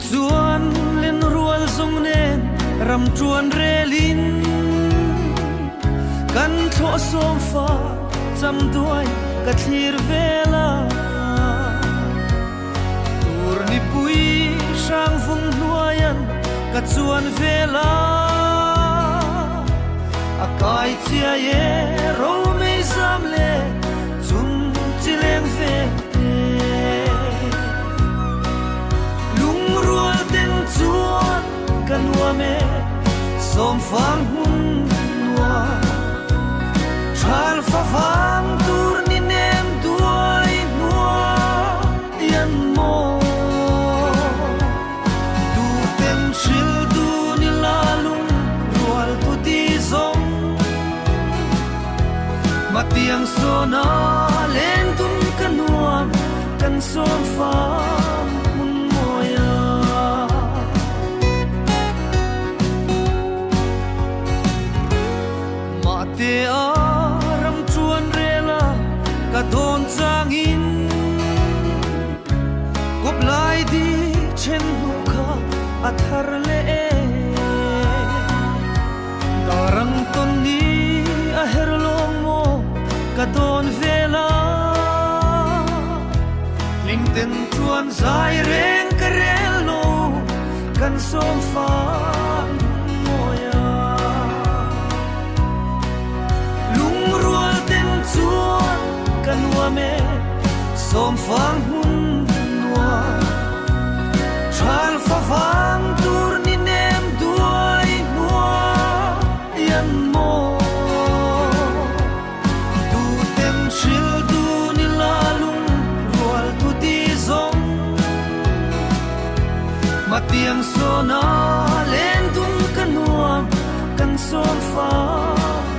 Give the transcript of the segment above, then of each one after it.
Chuan len rual zawng nen ram ṭuan relin kan thlawh sawm fa cham duai ka thlir vel a. Tur nipui hrang vung hnuaian ka chuan vel a. A kai chiai e romei zam le chum chi leng vel te. Lungrual ten chuan ka nuam e, sawmfang hmun nuam. Thal fa vang tur ni nem duai hnuai an maw. Tu ten hril tu ni la lungrual tu ti zawng. Matiang sawna len tum ka nuam kan sawm fang hmun mawi a. Mahte a ram chuan rel a ka dawn changin kawp lai di then hnu kha a thar leh e. Darang tawn ni a her lawng maw ka dawn vel a, hlim ten chuan zai reng ka rel lo kan sawm fang mawi a. Lungrual ten chuan ka nuam e, sawm fang hmun nuam. Thal fa vang tur ni nem duai hnuai an maw. Tu ten hril tu ni la lung rual tu ti zawng. Matiang sawna len dun ka nuam kan sawm fa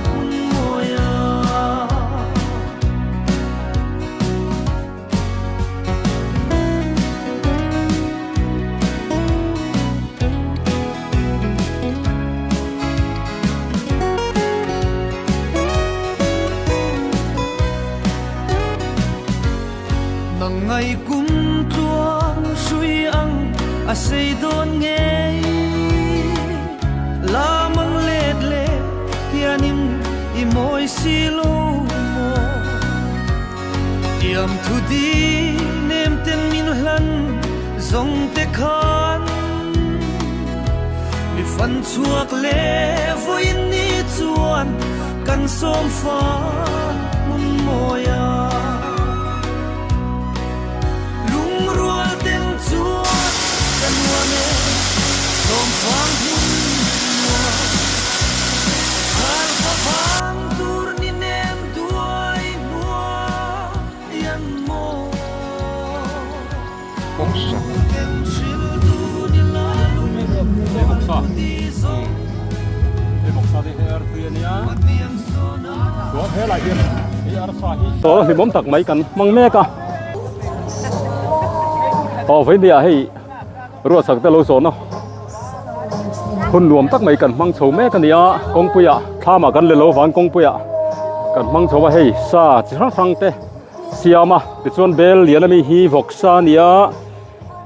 hmun mawi a. Nang ngai kum tluang hrui ang a sei dawn ngei La mang let le hianin i mawi si lo maw. Tiam thu di nem ten min hlan zawng te khan mi fan chhuak le vawiin ni chuan kan sawm fa hmun mawi a. Lungrual ten chuan ka nuam e sawm fang hmun nuam thar fa vang tur ni nem Duai hnuai an maw Ten hril tu ni la lung rual tu ti zawng Matiang sawna Aw hlimawm tak mai kan hmang mek a aw vawinia hei ruahsak te lo zawn a hun nuam tak mai kan hmang chho mek a ni a kawngpuiah thlamah kan le lo vang kawngpuiah kan hmang chho a hei sa chi hrang hrang te siam a tichuan bel lian ami hi vawksa a ni a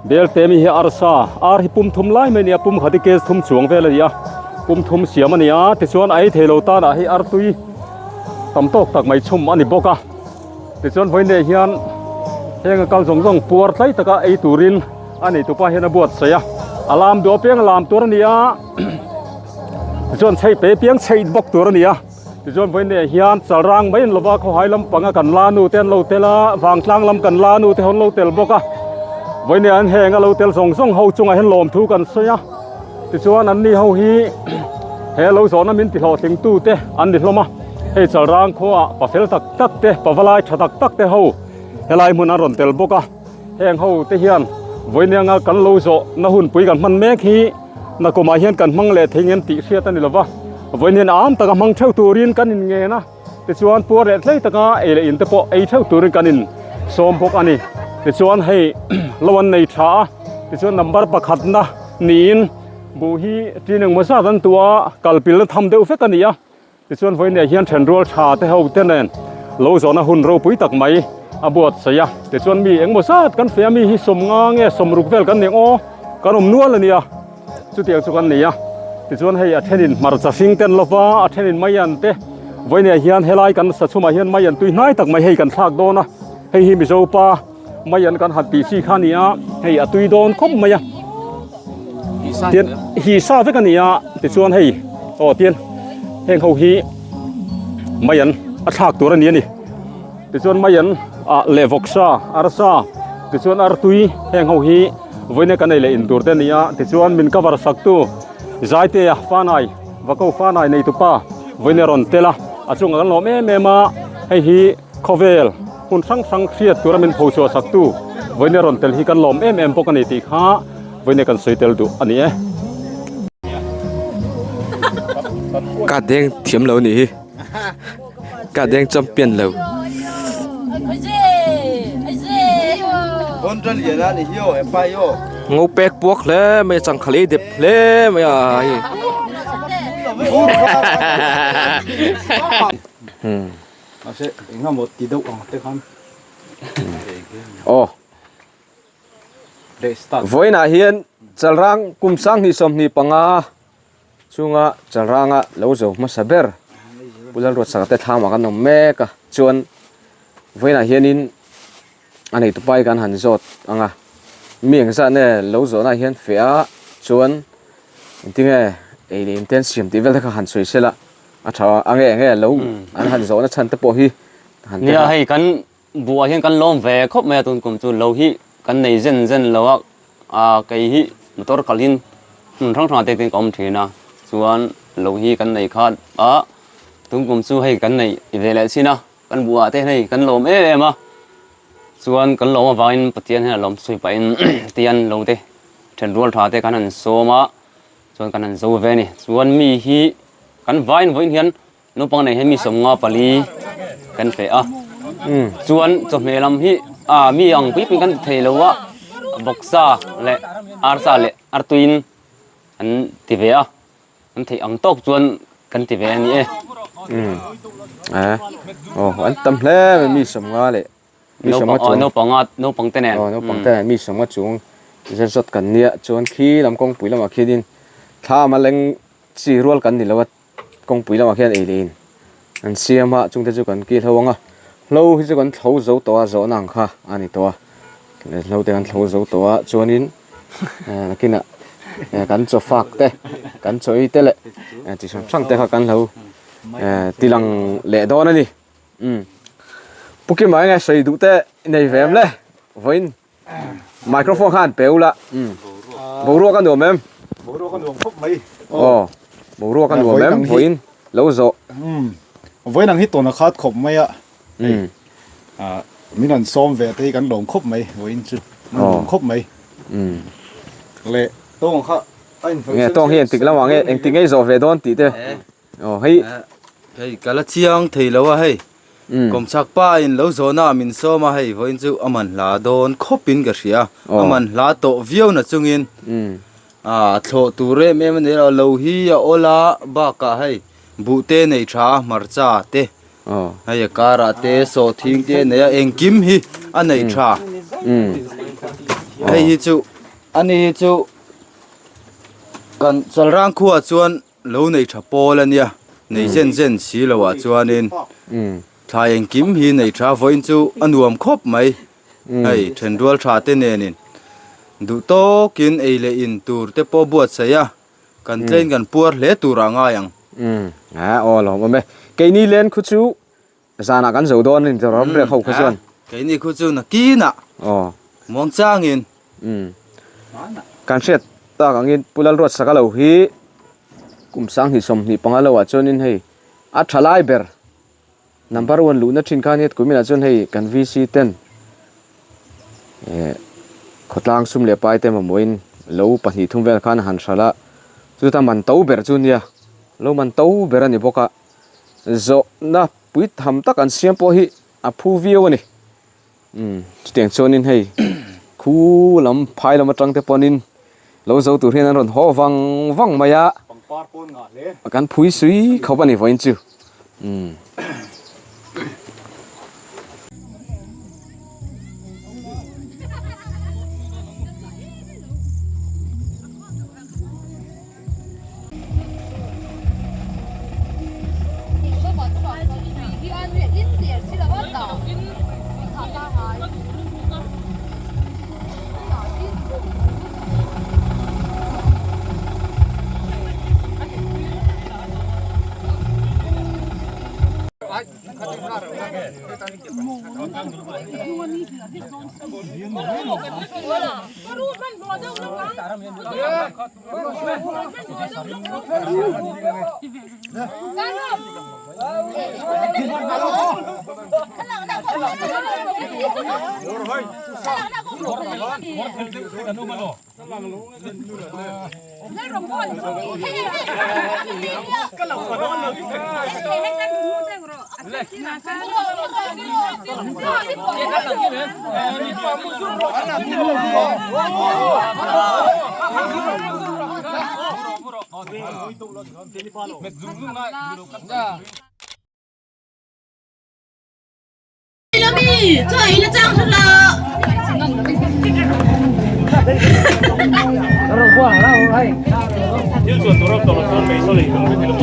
bel te ami hi arsa ar hi pum thum lai mai a ni a pum khat hi kg thum chuang vel a ni a pum thum siam a ni a tichuan a ei thei lo tan ah hei artui tam tawk tak mai chhum a ni bawk a tichuan vawiin hian heng a kal zawng zawng puar tlai taka ei turin. A nei tupa hian a buatsaih a, a lam duh apiang a lam tur a ni a, tichuan chheih pe apiang chheih bawk tur a ni a, tichuan vawiin hian chalrang mai an lova khawhai lampanga kan la nu te an lo tel a, vangtlang lam kan la nu te ho an lo tel bawk a, vawiin an heng a lo tel zawng zawng ho chungah hian lawmthu kan sawi a, tichuan an ni ho hi he lo zawhna min ti hlawhtling tu te an ni hlawm a, hei chalrang khuaah pafel tak tak te pavalai tha tak tak te ho helai hmun an rawn tel bawk a. Heng ho te hian vawiin anga kan lo zawh na hunpui kan hman mek hi nakumah hian kan hmang leh thei ngem tih hriat a ni lova, vawiin hian am taka hmang theuh turin kan in ngen a, tichuan puar leh tlei taka ei leh in te pawh ei theuh turin kan in sawm bawk a ni. Tichuan hei lo an nei tha a, tichuan number pakhatna niin buh hi tin engmaw zat an tuah a, kalpilna tham deuh vek a ni a. Tichuan vawiinah hian thenrual tha te ho te nen lo zawhna hun ropui tak mai a buatsaih a. Tichuan mi engmaw zat kan feh a, mi hi sawmnga nge sawmruk vel kan ni ang aw. kan awm nual a nia chutiang chu kan nei a tichuan hei a thenin hmarcha hring ten lova a thenin maian te vawiinah hian helai kan sa chhumah hian maian tui hnai tak mai hei kan thlak dawn a hei hi Mizo pa maian kan han tih chi kha a ni a hei a tui dawn khawp mai a tian hi sa vek a ni a tichuan hei aw tian heng ho hi maian a thlak tur a ni a ni. Tichuan maian ah leh vawksa, arsa, tichuan artui heng ho hi vawiin kan ei leh in tur te a ni a, tichuan min cover sak tu Zaitea Fanai, Vako Fanai nei tupa vawiin a rawn tel a, a chungah kan lawm em em a, hei hi khawvel hmun hrang hrang hriat tura min phochhuah sak tu vawiin a rawn tel hi kan lawm em em bawk a ni tih kha vawiin kan sawi tel duh a ni e. Ka deng thiam lo nih hi. Ka deng champion lo. Ngo pek puak hle mai changkhal ei dep hle mai a hei. Aw. Vawiinah hian Chalrang kum 2025 chunga Chalranga lo zo hmasa ber Pu Lalruatsanga te thlamah kan awm mek a, chuan vawiinah hianin a nei tupai kan han zawt ang a, mi engzah nge lo zawhnaah hian feh a, chuan engtinge ei leh inte an siam tih vel te kha han sawi sela a tha a, a nge enge lo an han zawhna chhan te pawh hi han Nia hei kan Buh ah hian kan lawm ve khawp mai a tun kum chu lo hi kan nei zen zen lo a ah kei hi motor kal in hmun hrang hrang ah te tin ka awm thin a chuan lo hi kan nei khat a tun kum chu hei kan nei ve leh chin a kan buh ah te hei kan lawm em em a chuan kan lawm avangin Pathian hian a lawm sawi pah in tian lo te then rual tha te kan han sawm a chuan kan han zo ve a ni chuan mi hi kan vain vawiin hian Naupang nei hian mi 54 kan feh a, chuan chawhmeh lam hi ah mi ang pui pui kan ti thei lo a, vawksa leh arsa leh artuiin an ti ve a, an theih ang tawk chuan kan ti ve a ni e. Umm aw an tam hle mai mi 50 leh mi 50 chuang naupang a naupang te nen aw naupang te nen mi 50 chuang zet zawt kan nia chuan khi lam kawngpui lamah khianin thlam a leng chi rual kan ni lo a. Kawngpui lamah khian ei leh in an siam a, chungte chu kan kil ho ang a, hlo hi chu kan thlo zo tawh a, zawhna ang kha a ni tawh a, hlo te kan thlo zo tawh a, chuanin nakinah kan chaw fak te, kan chaw ei te leh chi hrang hrang te kha kan hlo tilang leh dawn a ni. Umm Pu Kima enge sawi duh te nei ve em le? Vawiin Microphone khan pe ula. Boruak a nuam em? Boruak a nuam khawp mai. Aw. Boruak a nuam em? Vawiin lo zawh. Vawiin ang hi tawn a khat khawp mai a. Hei. Min rawn sawm ve te hi kan lawm khawp mai vawiin chu. Min lawm khawp mai. Le tawng kha a in Nge tawng hi engtik lamah nge engtik nge i zawh ve dawn tih te. Aw hei. Hei ka la chiang thei lo a hei. Kawmchhak pa in lo zawhna ah min sawm a hei vawiin chu a man hla dawn khawp in ka hria a man hla tawh viau na chungin a thlawh tur em em a ni lo lo hi a awl a bakah hei buh te nei tha a hmarcha te hei a karah te sawhthing te a nei a engkim hi a nei tha hei hi chu ani hi chu kan Chalrang khuaah chuan. Lo nei tha pawl a nia, nei zen zen si lo ah chuanin thlai engkim hi nei tha vawiin chu a nuam khawp mai. Hei thenrual tha te nenin duh tawkin ei leh in tur te pawh buatsaih a, kan tlein kan puar hle tur ah ngai ang. Umm aw lawm awm e. Keini len khu chu zanah kan zo dawn a ni ram riak ho kha chuan. Keini khu chu nakinah aw muangchangin. Umm kan hriat tak angin Pu Lalruatsaka lo hi kum 2025 lo ah chuanin hei a tha lai ber number one luhna thin kha ania kuminah chuan hei kan VC ten eh khawtlang sum leh pai te mamawhin lo pahnih thum vel khan a han hralh a chuta man to ber chu nia lo man to ber a ni bawk a zawhna pui tham tak an siam pawh hi a phu viau a ni. Umm chutiang chuanin hei khu lam phai lam atang te pawnin lo zo tur hian an rawn haw vang vang mai a pangpar pawn ngah hle kan phui sui khawp a ni vawiin chu umm.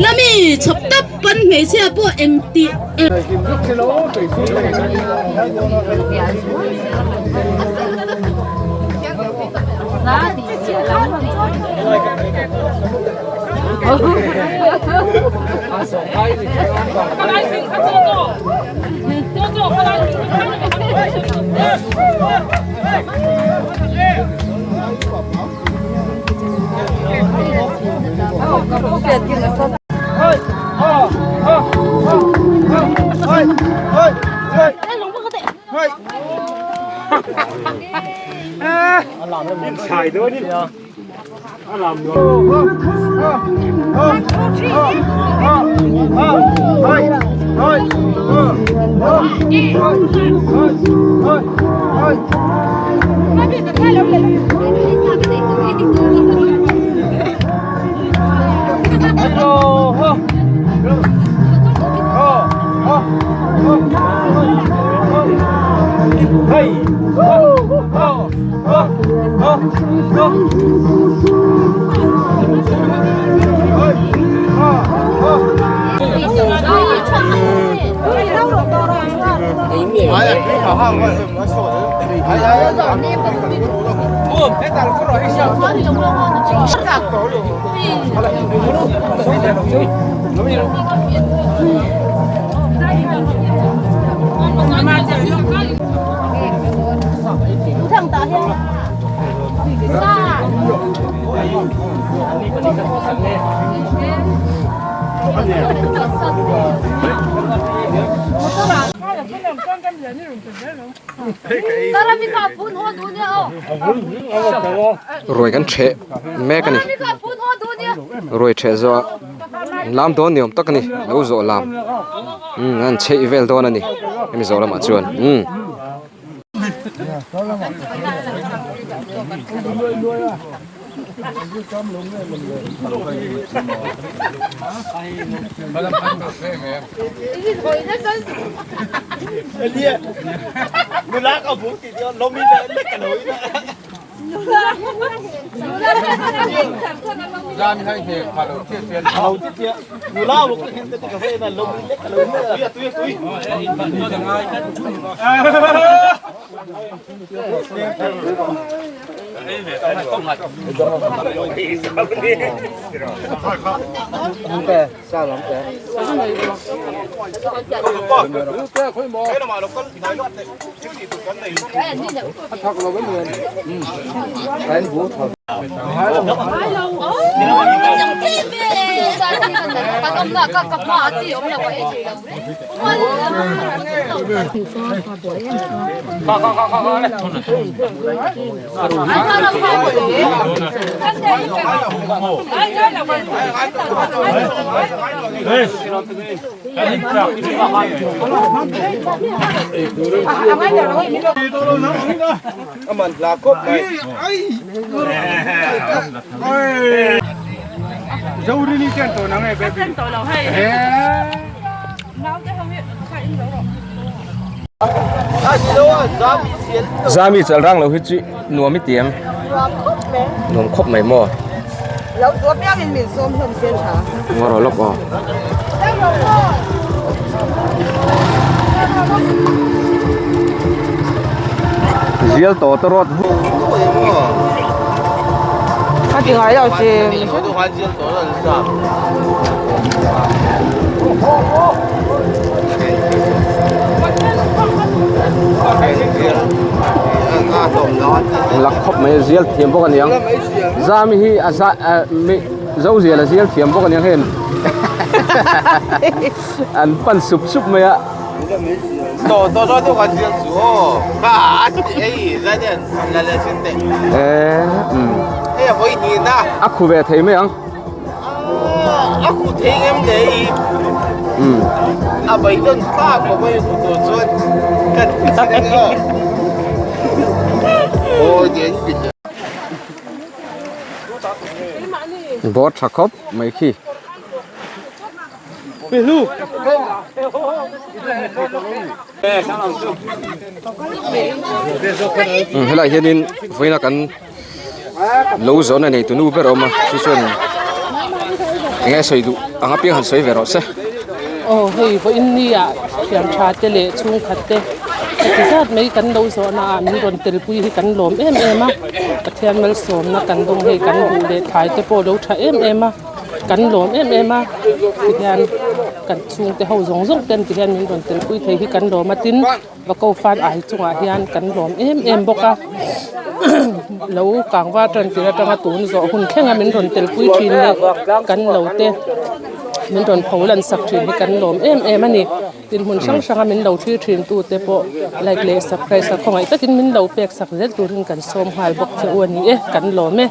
Lami chhawp tap pawn hmeichhia pawh engti Ruai kan ṭheh mek a ni ruai ṭheh zawh ah lam dawn ni awm tak a ni lo zawh lam umm an chheih vel dawn a ni hemi zawh lamah chuan umm. Zami chal rang lo hi chu nuam i ti em? Nuam khawp mai. Nuam khawp mai maw? Lo zuam piangin min sawm hlawm se tha. Ngaw rawh lawk aw. Zial tawh te rawt. A ti ngai lo chi. Lak khawp mai a zial thiam bawk a niang. Zami hi a za mi zo zial a zial thiam bawk a niang hei an pan sup sup mai a. A khu ve thei mai ang. Board tha khawp mai khi. Helai hianin vawiina kan lo zawhna nei tunu ber a awm a chu chuan eng nge sawi duh ang apiang han sawi ve rawh se. Aw hei vawiin nia thiam tha te leh chhungkhat te heti zat mai kan lo zawhna ah min rawn telpui hi kan lawm em em a Pathian malsawmna kan dawng hei kan duh leh thlai te pawh lo tha em em a. Kan lawm em em a tihian kan chhungte ho zawng zawng ten tihian min rawn telpui thei hi kan lawm a tin Vako fan ai chungah hian kan lawm em em bawk a lo kangva tan tir atanga tun zawh hun thlenga min rawn telpui thin leh kan lo te min rawn pho lan sak thin hi kan lawm em em a ni. Tin hmun hrang hranga min lo thlir thin tu te pawh like leh subscribe sak khawngaih takin min lo pek sak zel turin kan sawm nghal bawk che u a ni e, kan lawm e.